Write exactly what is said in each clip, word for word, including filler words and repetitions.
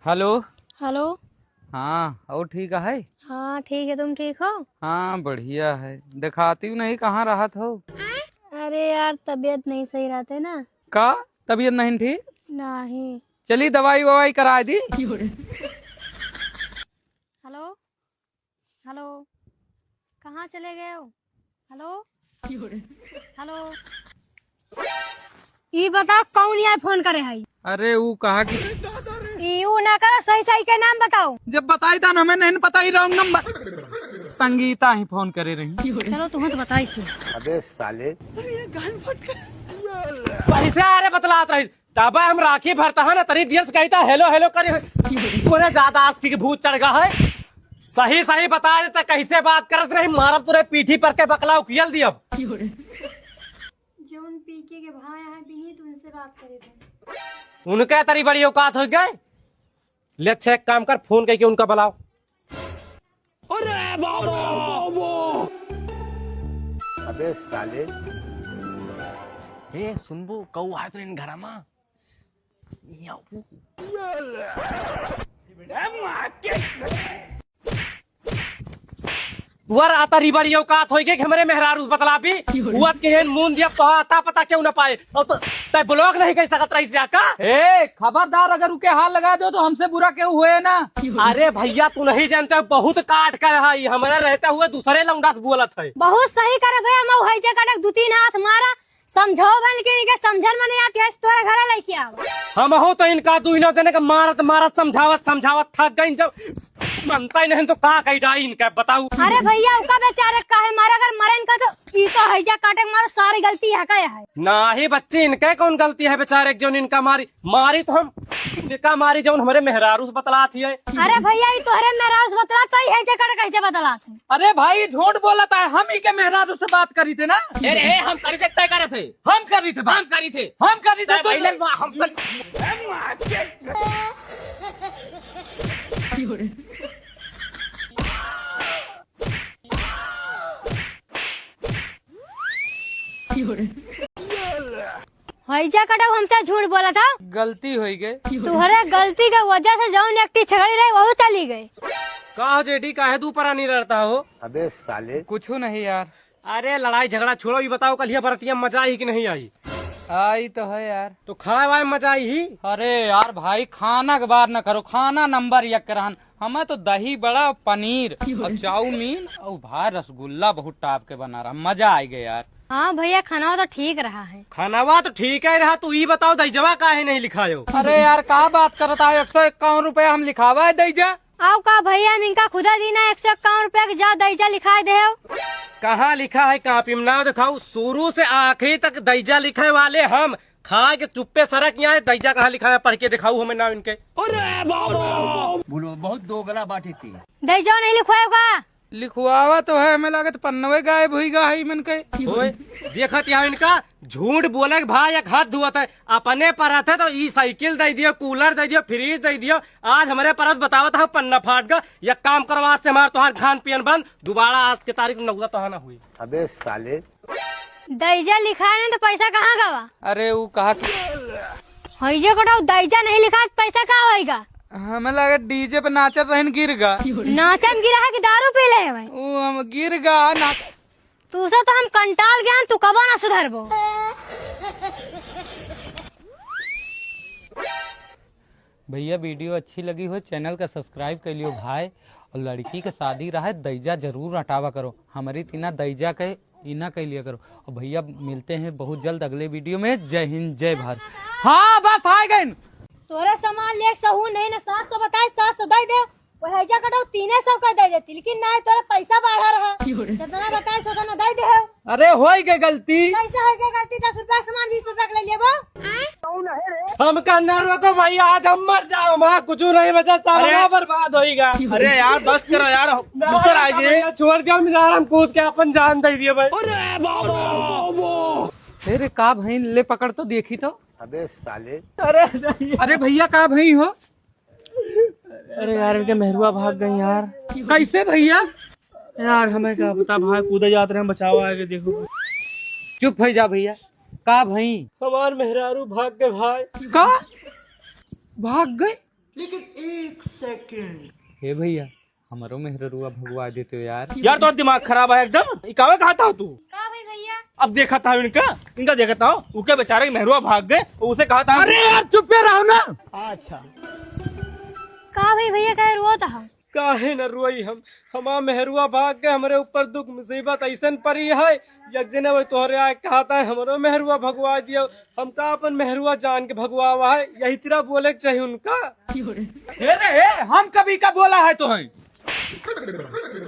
हेलो। हेलो। हाँ, और ठीक है? हाँ, ठीक है, तुम ठीक हो? हाँ, बढ़िया है। दिखाती हूँ नहीं, कहाँ रहत हो? अरे यार, तबीयत नहीं सही रहते ना। का? तबीयत नहीं ठीक? नहीं। चली, दवाई ववाई करा दी। हेलो, हेलो, कहाँ चले गए हो? हेलो, हेलो, ई बताओ, कौन यहाँ फोन करे है? अरे, ऊ कहा कि ई ऊ ना करो, सही सही के नाम बताओ। जब बताई था ना, हमें नहीं पता ही, रॉन्ग नंबर। संगीता ही फोन करे रही। चलो, तुम्हें तो बताई थी। अबे साले। पैसे आ रहे बतलात रही। तब हम राखी भरता है ना, तरी दिल से कहता, "हेलो, हेलो" करे। तोरे ज्यादा आशिकी के भूत चढ़ गया है। सही, सही बता देता, कैसे बात करत रही, मारब तोरे पीठी पर के बकला उकियल दियब। जौन पीके के भाई है बिनीत, उनसे बात करे थे। उनके तरी बड़ी औकात हो गए। ले, अच्छा, एक काम कर, फोन करके उनका बुलाओ। अरे बाबा! अबे साले। ए, सुनबू, कऊ आए तो इन घरा मा? तुअर आता रिबड़ी औकात होई गई कि हमरे मेहरारू से बतलाबी। हुआ के हेन मुन दिया, तो आता पता क्यों ना पाए। और तो तय ब्लॉक नहीं कर सकत रही से का? ए, खबरदार, अगर उके हाथ लगा दो तो हमसे बुरा क्यों हुए ना। अरे भैया, तू नहीं जानते, बहुत काट का है, हमारे रहते हुए दूसरे लौंडा से बोलत है। बहुत सही करे भैया, मैं हैजा काटे दू तीन हाथ मारा, समझो भन के इनके समझन में नहीं आती है, तोरे घरे लेके आओ। हम हो तो इनका दुइनो जने के मारत मारत, समझावत समझावत थक गइन। जब मनता ही नहीं तो का कही डाई इनका, बताऊ। अरे भैया, उका बेचारे काहे मारे, अगर मरे इनका तो ई तो हैजा काटे के मारो, सारी गलती है का है? नाही बच्ची, इनके कौन गलती है बेचारे के, जौन इनका मारी, मारी तो हम इनका मारी, जौन हमरे मेहरारू से बतलात ही है। अरे भैया, ई तोहरे मेहरारू से बतलात, तो ई हैजा काटे कैसे बतलात है? अरे भाई, झूठ बोलत है, हम ही के मेहरारू से बात करी थे ना। अरे, हम करी थे, तय करे थे। हम करी थे, हम करी थे। हम करी थे, तय तू पहले हम करी। हैजा काटे हमसे झूठ बोला था। गलती होई गई। तुहरे गलती के वजह से जौन एक ठी छगड़ी रही, वहू चली गई। का हो जेठी, काहे तू परानी रहता हो? अबे साले। कुछ नहीं यार। अरे लड़ाई झगड़ा छोड़ो, ये बताओ कलिया बरतिया मजा आई कि नहीं आई? आई तो है यार। तो खाए वाए मजा आई ही? अरे यार भाई, खाना के बात न करो, खाना नंबर एक के रहन। हमें तो दही बड़ा, पनीर और चाउमीन और भाई रसगुल्ला बहुत टाप के बना रहा, मजा आ गया यार। हाँ भैया, खाना तो ठीक रहा है। खानावा तो ठीक है रहा, तू ई बताओ दईजवा काहे नहीं लिखायो? अरे यार, का बात करत है, एक सौ इक्यावन रुपया हम लिखावा है दईजा। आओ का भैया, हम इनका खुदा दीना एक सौ इक्यावन रुपया के जा दईजा लिखाए दे हो। कहाँ लिखा है कापी में? नाव दिखाओ, शुरू से आखिरी तक दईजा लिखे वाले हम। खा के चुप्पे सरक यहाँ, दईजा कहाँ लिखा है, पढ़ के दिखाऊ हमें नाव इनके। अरे बाबा! बोलो, बहुत दोगला बात है ती। दईजा नहीं लिखवाएगा? लिखवावा तो है, हमें लागत पन्नवे गायब हुई गा है मन के। ओए, देखत यहाँ इनका झूठ बोले के भाई, एक हाथ धुआत है, अपने परत है तो ई साइकिल दे दियो, कूलर दे दियो, फ्रिज दे दियो। आज हमरे परत बतावत है पन्ना फाट गा। एक काम करो, आज से हमार तोहार खान पियन बंद, दोबारा आज के तारीख नौदा तोहार ना हुई। अबे साले। दईजा लिखाए नहीं तो पैसा कहाँ गवा? अरे ऊ कहा कि हैजा काटे दईजा नहीं लिखा, पैसा का होइगा? हमें लगे डीजे पे नाचत रहन, गिर गा। नाचम गिरा है कि दारू पी ले है भाई? ऊ हम गिर गा ना। तू से तो हम कंटाल गया, तू कबो ना सुधरबो। भैया, वीडियो अच्छी लगी हो, चैनल का सब्सक्राइब कर लियो भाई, और लड़की के शादी रहे, दईजा जरूर हटावा करो, हमारी तीना दईजा के ई ना कह लिया करो। और भैया, मिलते हैं बहुत जल्द अगले वीडियो में। जय हिंद, जय भारत। हाँ, बस आ गए। तोरा सामान लेके सहू नहीं ना, सात सौ बताए, सात सौ दे दे। वो हैजा काटे तीने सौ का दे देती, लेकिन ना, तोरा पैसा बढ़ा रहा। जितना बताए, सौ ना दे दे हो। अरे, होई गई गलती। कैसे होई गई गलती? दस रुपया के सामान बीस रुपया के ले लेबो। हमका ना रोको भैया, आज हम मर जाओ, वहाँ कुछ नहीं बचा, सारा अरे। बर्बाद होइगा। अरे यार, बस करो यार, दूसर आ जाए। छोड़ दिया, हम इधर हम कूद के अपन जान दे दिए भाई। अरे बाबा। अरे का भाई, ले पकड़ तो देखी तो। अबे साले। अरे नहीं। अरे भैया, का भाई हो? अरे यार, इनके मेहरुआ भाग गई यार। कैसे भैया? यार, हमें का पता भाई, कूदे जात रहे, बचावा आगे देखो। चुप हो जा भैया, का भाई? हमार मेहरारू भाग गए भाई। का? भाग गए? लेकिन एक सेकंड। हे भैया, हमरो मेहररुआ भगवा देते हो यार। यार, तोर दिमाग खराब है एकदम। ई कावे कहत हो तू? का भाई भैया? अब देखत हो इनका, इनका देखत हो, उके बेचारे के मेहरुआ भाग गए, उसे कहत हो। अरे यार, चुप्पे रहो ना। अच्छा। का भाई भैया, काहे रोत हो? काहे न रोई हम, हमार मेहरुआ भाग गए, हमरे ऊपर दुख मुसीबत अइसन परी है। एक जने वही तोहरे आए कहत है, हमरो मेहरुआ भगवा दियो। हमका अपन मेहरुआ जान के भगवावा है, यही तरह बोले के चाहिए उनका। हे रे, हे, हम कभी का बोला है तो हैं?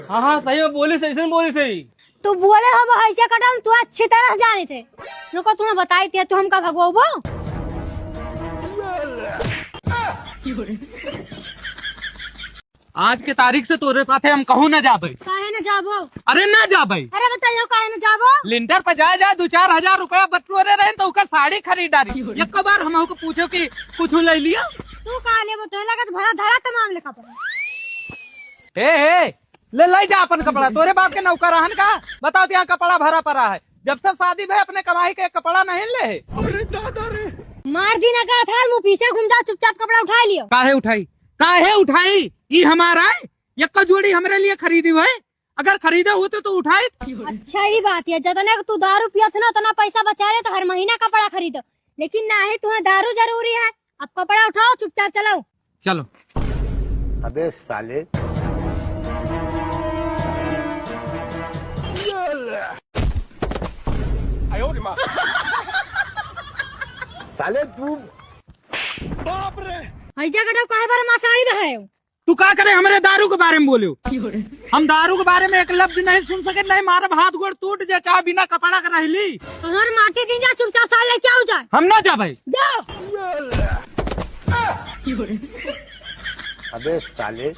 हाँ, हाँ, सही में बोली सही, सही में बोली सही। तू बोले हो, हम हैजा कटाऊ, तू अच्छी तरह जाने थे। रुको, तुम्हें बताई थी, तू हमका भगवाबो? आज के तारीख से तोरे साथे हम कहूँ न जाबे। काहे न जाबो? अरे न जाबे। अरे बताइयो काहे न जाबो? लिंटर पे जा, जा, दो चार हजार रुपया बटोरे रहे तो ओकर साड़ी खरीद डारी। एक बार हम ओके पूछो कि कुछ ले लियो? तू का लेबो? तो लगत भरा धरा तमाम लेखा पर। हे, हे, ले, ले जा अपन कपड़ा। तोरे बाप के नौकर रहन का? बताओ, यहाँ कपड़ा भरा पड़ा है। जब से शादी भे अपने कमाई के कपड़ा नहीं ले। अरे दादा रे। मार दी ना का था, मुँह पीछे घूम जा, चुपचाप कपड़ा उठा लियो। काहे उठाई? काहे उठाई? ई हमारा है? यक्का जोड़ी हमरे लिए खरीदी हुए, अगर खरीदे होते तो उठाई। अच्छा, ई बात है, जतने तू दारू पियत ना, उतना पैसा बचा ले तो हर महीना कपड़ा खरीदो, लेकिन ना ही तुम्हें दारू जरूरी है। अब कपड़ा उठाओ, चुपचाप चलो। चलो। अबे साले। साले तू। बाप रे। हैजा कटाऊ, काहे बार मासाड़ी बहायो? तू का करे हमरे दारू के बारे में बोले हो? हम दारू के बारे में एक लफ्ज नहीं सुन सके, नहीं मारब हाथ गोड़ टूट जाए, चाहे बिना कपड़ा के रह ली। तोहर माटी दिन जा, चुपचाप साल लेके आओ जाए। हम ना जाबे। जाओ। अबे साले।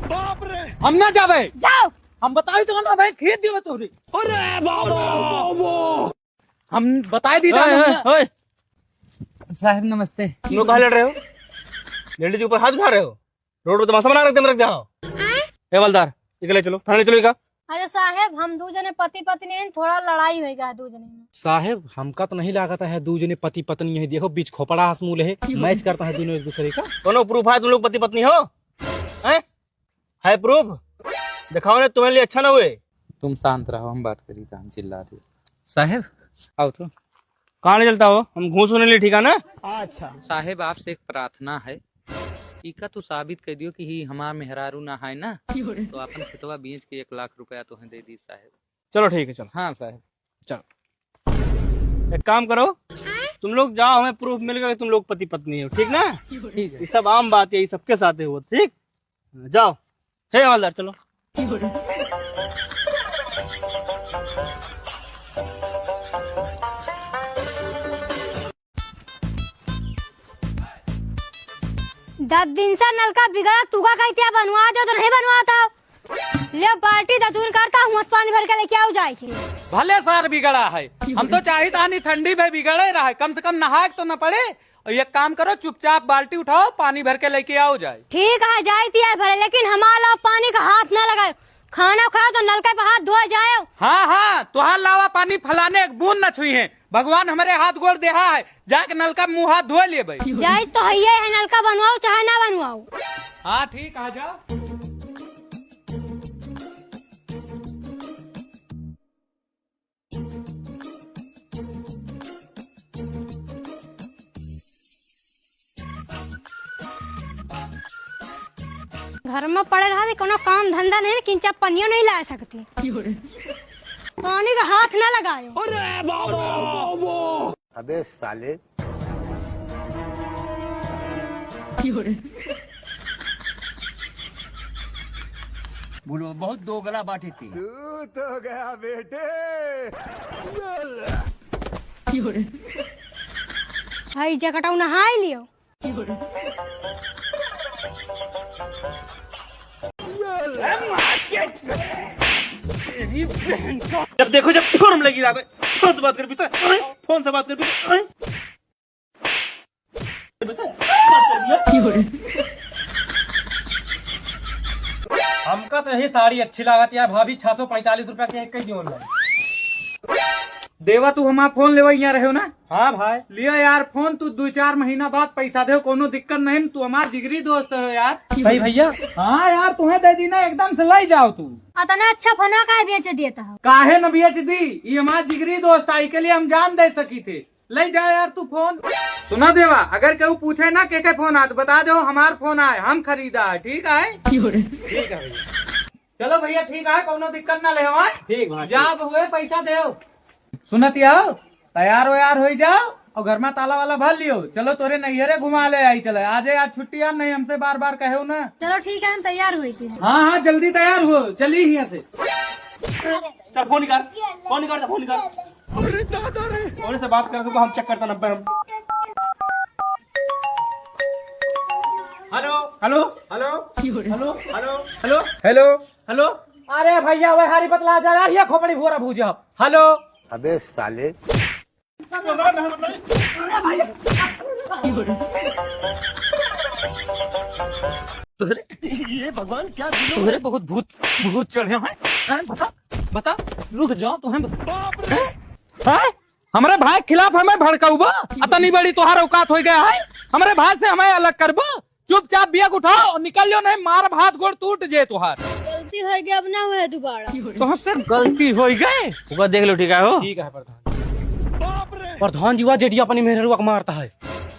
बाप रे। हम ना जाबे। जाओ। हम बताई तो ना भाई, खेत दियो तोरे। अरे बाबा। हम बताई दी था ओए, ना, ओए, हम ना। ओए। साहब नमस्ते। तुम लोग कहाँ लड़ रहे हो? लेडीज के ऊपर हाथ उठा रहे हो? रोड पे तमाशा बना रख दे, रख जाओ। ए हवलदार, इके ले चलो, थाने ले चलो इका। अरे साहेब, हम दू जने पति पत्नी हैं, थोड़ा लड़ाई होइगा है दू जने में। साहेब, हमका तो नहीं लागत है दू जने पति पत्नी है। देखो, बीच खोपड़ा आस मूल है, मैच करता है दोनों एक दूसरे का। कोनो प्रूफ है तुम लोग पति पत्नी हो? हैं? है प्रूफ? दिखाओ ना, तुम्हारे लिए अच्छा ना हुए। तुम शांत रहो, हम बात करी, जान चिल्ला दे। साहेब, आओ तो। कहाँ ले चलता हो? हम घूस होने लिए, ठीक है ना? अच्छा। साहेब, आपसे एक प्रार्थना है, इका तू साबित कर दियो कि ही हमार मेहरारू ना है ना, तो अपन खेतवा बेच के एक लाख रुपया तोहे दे दी साहेब। चलो ठीक है, चलो। हाँ साहेब। चलो, एक काम करो, तुम लोग जाओ, हमें प्रूफ मिल गया कि तुम लोग पति पत्नी हो, ठीक ना? ठीक है। ये सब आम बात है, ये सबके साथ है वो, ठीक? जाओ, हे हवलदार, चलो। दस दिन से नलका बिगड़ा, तू का कहती है बनवा दो तो नहीं बनवाता हो। ले बाल्टी दतून करता हूँ, पानी भर के लेके आओ जाए के। भले सार बिगड़ा है, हम तो चाहित आनी ठंडी में बिगड़े रहे, कम से कम नहाए के तो न पड़े। और एक काम करो, चुपचाप बाल्टी उठाओ, पानी भर के लेके आओ जाए। ठीक है, जाए दिया भरे, लेकिन हमारा पानी का हाथ ना लगाओ। खाना खाओ तो नलका पे हाथ धोए जाओ। हाँ, हाँ, तुहार लावा पानी फलाने एक बूंद न छुई है। भगवान हमरे हाथ गोड़ देहा है, जाके नलका मुंह हाथ धोए लेबे। जाए तो हइये है, नलका बनवाओ चाहे ना बनवाओ। हाँ, ठीक, आ जाओ। घर में पड़े रहा थी, कोनो काम धंधा नहीं, किंचा पनियो नहीं ला सकती। पानी का हाथ ना लगायो। अरे बाबा। अबे साले। बोलो, बहुत दोगला बाटे थी। तू तो गया बेटे। भाई जकटाऊ नहाई लियो। जब देखो जब फोन लगी रहा, फोन से बात कर पीता, फोन से बात कर पीता। हमका तो यही साड़ी अच्छी लागत यार भाभी, छह सौ पैंतालीस रुपया के एक ही दियो online। देवा, तू हमार फोन लेवा यहाँ रहे हो ना? हाँ भाई। लिया यार फोन, तू दो चार महीना बाद पैसा दे, कोनो दिक्कत नहीं, तू हमार जिगरी दोस्त हो यार। सही भैया। हाँ यार, तुम्हें दे दी ना, एकदम से ले जाओ तू। अतना अच्छा फोन काहे बेच देता हो? काहे न बेच दी, ये हमार जिगरी दोस्त आई के लिए हम जान दे सकी थे। ले जा यार तू फोन। सुना देवा, अगर केहू पूछे ना के के फोन आ, तो बता दो हमार फोन आए, हम खरीदा है, ठीक है? ठीक है भैया। चलो भैया, ठीक है, कोनो दिक्कत ना ले, हाँ? ठीक भाई, जाब हुए पैसा देव। सुनत आओ, तैयार वैयार हो जाओ और घर में ताला वाला भर लियो। चलो तोरे नैहरे घुमा ले आई चले। आज आज छुट्टी है, नहीं हमसे बार बार कहे ना। चलो ठीक है, हम तैयार हुई थी। हाँ हाँ, जल्दी तैयार हो, चली यहाँ से। चल फोन निकाल, फोन निकाल, फोन निकाल। अरे दादा रे। फोन से बात कर, तुमको हम चेक करता नब्बे हम। हेलो, हेलो, हेलो, हेलो, हेलो, हेलो, हेलो, हेलो। अरे भैया, वह हारी बतला जा यार, ये खोपड़ी भूरा भूजा। हेलो। अबे साले। तोहरे, ये भगवान क्या जुलूम तोहरे है? बहुत भूत, भूत चढ़े हैं। हैं? बता, बता, रुक जाओ, तुम्हें बता। हैं? हैं? हमरे भाई के खिलाफ हमें भड़काउबा? अतनी बड़ी तोहार औकात हो गया है? हमरे भाई से हमें अलग करबा? चुपचाप बैग उठाओ और निकल लो, नहीं मारब हाथ गोड़ टूट जाए तोहार। गलती हो गई, अब ना हुए दोबारा। तोहसे गलती हो गई। ओका देख लो, ठीक है हो? ठीक है प्रधान। प्रधान जी, वा जेठिया अपनी मेहररुआ के मारता है।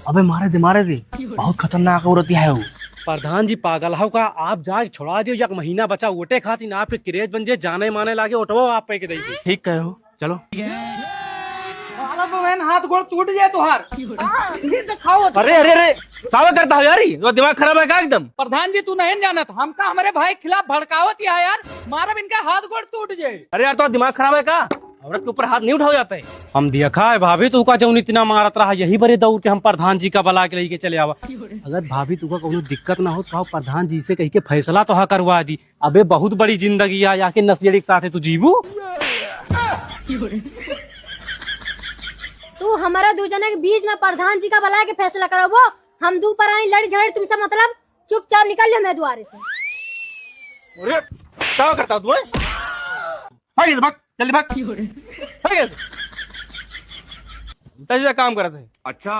अबे मारे दे, मारे दे, बहुत खतरनाक औरत है वो। प्रधान जी पागल हो का? आप जाके छुड़ा दियो, एक महीना बचा वोटे खातिर, आपके क्रेज बन जाए, जाने माने लागे, ओटवो आप पे के दे दी। ठीक कहे हो, चलो। मारा तो बहन हाथ गोड़ टूट जाए तोहार। फिर दिखाओ। अरे, अरे, अरे, का करता हो यार, ये तो दिमाग खराब है का एकदम? प्रधान जी, तू नहीं जानत, हमका हमरे भाई के खिलाफ भड़कावत ही है यार, मारब इनका हाथ गोड़ टूट जाए। अरे यार, तो दिमाग खराब है का? औरत के ऊपर हाथ नहीं उठाओ जाता है। हम देखा है भाभी, तू का जौन इतना मारत रहा, यही बरे दौड़ के हम प्रधान जी का बला के लेके चले आवा। अगर भाभी तू का कोनो दिक्कत ना हो तो प्रधान जी से कह के फैसला तो हा करवा दी। अबे बहुत बड़ी जिंदगी है, आके नशेड़ी के साथ है तू जीबू। तू हमारा दू जना के बीच में प्रधान जी का बला के फैसला करबो। हम दू परानी लड़ी झगड़ी तुमसे मतलब, चुपचाप निकल जाओ मेरे द्वारे से। अरे, क्या करता तू, हैं? भाग इधर, भाग, जल्दी भाग। भाग इधर। तैसे काम करत है। अच्छा।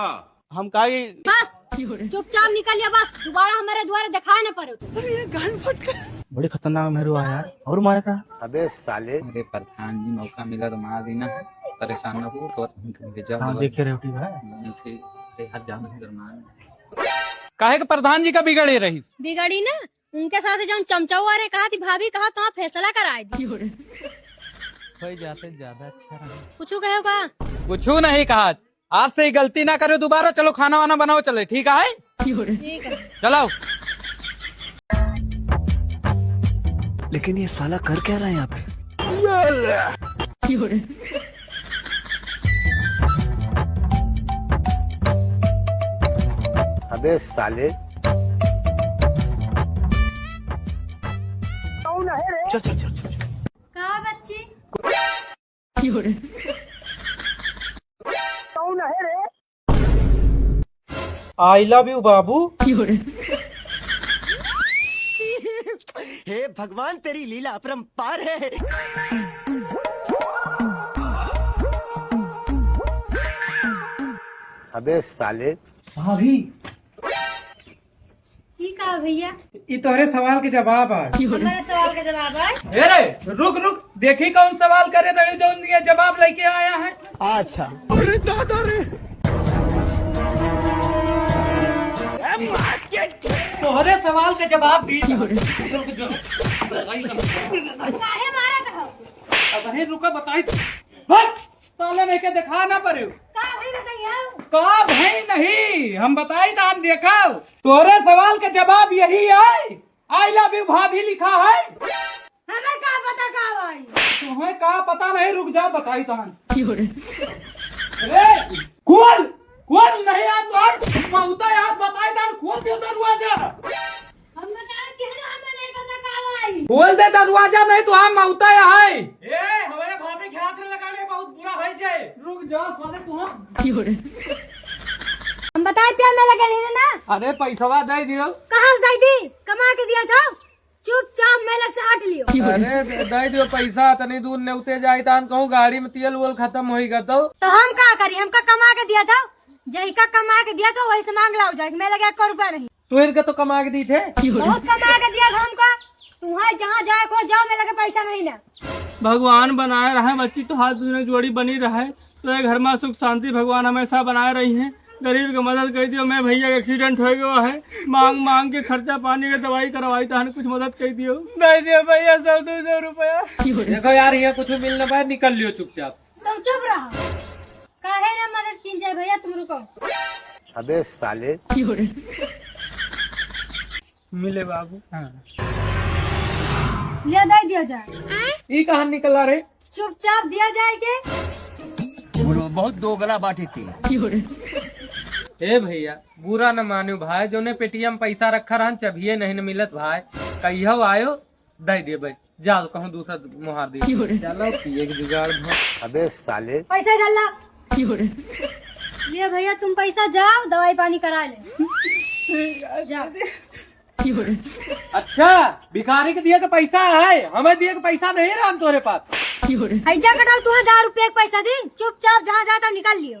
हम कहा कि बस, चुपचाप निकल जा बस, दोबारा हमारे द्वारे दिखाए ना पड़ो। अरे, ये गाल फट गया। बड़ी खतरनाक मेहररुआ यार, और मारे का? अबे साले। अरे प्रधान जी, मौका मिला तो मार देना है, परेशान ना हो, तो हम कहीं ले जाओ हाँ, दवाई। देखे रेवटी भाई। हम्म, ठीक। अरे, हाथ जाम है, गरमान। काहे के प्रधान जी का बिगड़े रही? बिगड़ी ना, उनके साथ जौन चमचौआ रहे, कहा थी भाभी, कहा तो फैसला कराए दी। हो जाते ज्यादा अच्छा रहा। कुछ कहो का? कुछ नहीं कहा। आज से ही गलती ना करो दोबारा। चलो खाना वाना बनाओ, चले, ठीक है? ठीक है। चलाओ। लेकिन ये साला कर क्या रहा है यहाँ पे? अबे साले। चल, चल, चल, चल, चल। का बच्ची? I love you बाबू। हे भगवान, तेरी लीला अपरंपार है। अबे साले। भाभी। ई का भैया? ई तोहरे सवाल के जवाब है। हमारे सवाल के जवाब है? ए रे, रुक, रुक, देखी कौन सवाल करे रहे, जौन ये जवाब लेके आया है। अच्छा। अरे दादा रे। तोहरे सवाल के जवाब दी। रुक जा। काहे मारत हो? अबहीं रुका, बताई। बस। ताले में के देखा ना पड़े। का भई बताइए? का भई नहीं, हम बताई तो हम देखा। तोरे सवाल का जवाब यही है, I love you भाभी लिखा है। हमें का पता का भाई? तुम्हें का पता नहीं, रुक जाओ बताई तो हम। अरे, खोल, खोल नहीं यार, तो मौता यार बताई तो खोल दे दरवाजा। हम बताए कि हमरा, हमरा नहीं पता का भाई। खोल दे दरवाजा, नहीं तो हम मौता है। ए, हमारे भाभी के हाथ में लगा ले, बहुत बुरा होई जाए। रुक जा साले, तू हम। हम बताए थे, हमें लगे नहीं ना। अरे, पैसवा दे दियो। कहाँ से दे दी? कमा के दिया था। चुपचाप मैं लग से हट लियो। अरे दे, दे दियो पैसा, तनी दूर नेवते जाई तान कहूँ गाड़ी में तेल वेल खत्म होई गा तो। तो हम का करी, हमका कमा के दिया था, जही का कमा के दिया था वही से मांग लाओ जाए, मैं लगे एक रुपया नहीं। तू इनका तो कमा के दी थे। बहुत कमा के दिया था हमका, तुम्हारे जहाँ जाए को जाओ, मैं लगे पैसा नहीं ना। भगवान बनाए रहे बच्ची, तोहार दुनो जोड़ी बनी रहे, तो ये घर में सुख शांति भगवान हमेशा बनाए रही है। गरीब के मदद कर दियो, मैं भैया के एक्सीडेंट हो गयो है, मांग मांग के खर्चा पानी के दवाई करवाई, तहन कुछ मदद कर दियो। दे दियो भैया सौ दो सौ रुपया। देखो यार, यहाँ कुछ मिल ना पाए, निकल लियो चुपचाप। तुम चुप रहो, काहे ना मदद कीन जाए भैया, तुम रुको। अबे साले। मिले बाबू। हाँ। ले दे दिया जाए। ई कहाँ निकला रे? चुपचाप दिया जाए के। बोलो, बहुत दोगला बाटे के। ए भैया, बुरा न मानो भाई, जोने पेटिया में पैसा रखा रहन, चबिये नहीं न मिलत भाई। कहियो आयो, दे देबे। जाओ, कहूँ दूसरा मुहार दे। चलो, पिए के जुगाड़ भर। अबे साले। पैसा डाल ला। ले भैया, तुम पैसा जाओ, दवाई पानी करा ले। जाओ। अच्छा, भिखारी के दिए के पैसा है, हमें दिए के पैसा नहीं रहा हम तोरे पास। हैजा कटाओ, तुम्हें दस रुपये के पैसा दी, चुपचाप जहाँ जाता निकाल लियो।